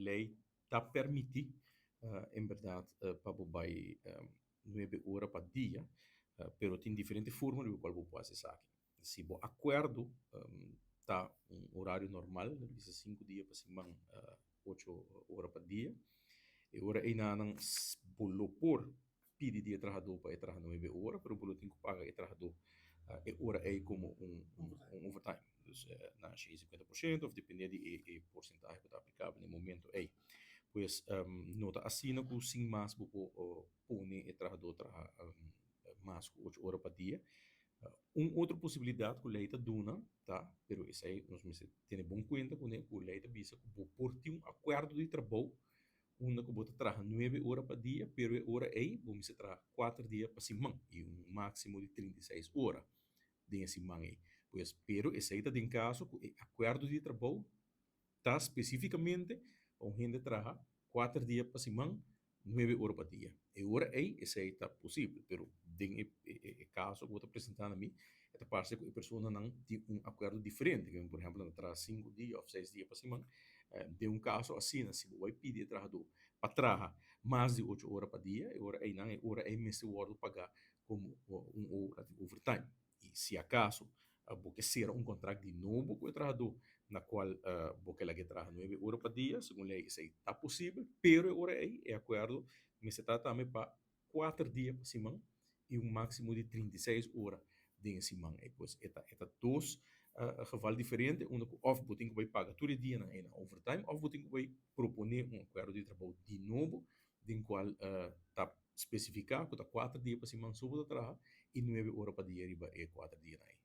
Lei ta permití en bèrdat pa bo bai 9 ora pa dia, pero tin diferente forma riba kual bo por hasi esaki. Si bo akuerdo ta un orario normal, bisa 5 dia pa siman, 8 ora pa dia, e ora einan bo lo por pidi di e trahadó pa e traha 9 ora, pero bo lo tin ku paga e trahadó e ora ei komo un overtime. Dus na 50% òf dependé di e porsentahe ku ta aplikabel na e momento ei. Pues no ta asina ku sin mas bo por pone e trahadó traha mas ku 8 ora pa dia. Un otro posibilidat ku lei ta duna ta, pero esei nos mester tene bon kuenta kuné, ku lei ta bisa ku bo por tin un akuerdo di trabou unda ku bo ta traha 9 ora pa dia, pero e ora ei bo mester traha 4 dia pa siman i un máksimo di 36 ora den e siman ei. Pues, pero esei ta den kaso ku e akuerdo di trabou ta spesífikamente pa un hende traha 4 dia pa siman, 9 ora pa dia. E ora ei esei ta posibel, pero den e kaso ku bo ta presentá na mi, e ta parse ku e personanan tin un akuerdo diferente, ku por ehèmpel nan ta traha 5 dia òf 6 dia pa siman. Den un kaso asina, si bo bai pidi e trahadó pa traha mas di 8 ora pa dia, e ora einan e ora ei mester wòrdu pagá komo un ora di overtime. I si akaso bo ke sera un kontrakt di nobo ku e trahadó na kual bo ke lag'é traha 9 ora pa dia, segun lei esei ta posibel, pero e ora ei e akuerdo mester ta tambe pa 4 dia pa siman i un máksimo di 36 ora den e siman ei. Pues e ta dos geval diferente unda ku òf bo tin ku bai paga tur e dianan ei na overtime òf bo tin ku bai proponé un akuerdo di trabou di nobo den kual ta spesifiká ku ta 4 dia pa siman so bo ta traha i 9 ora pa dia riba e 4 dianan ei.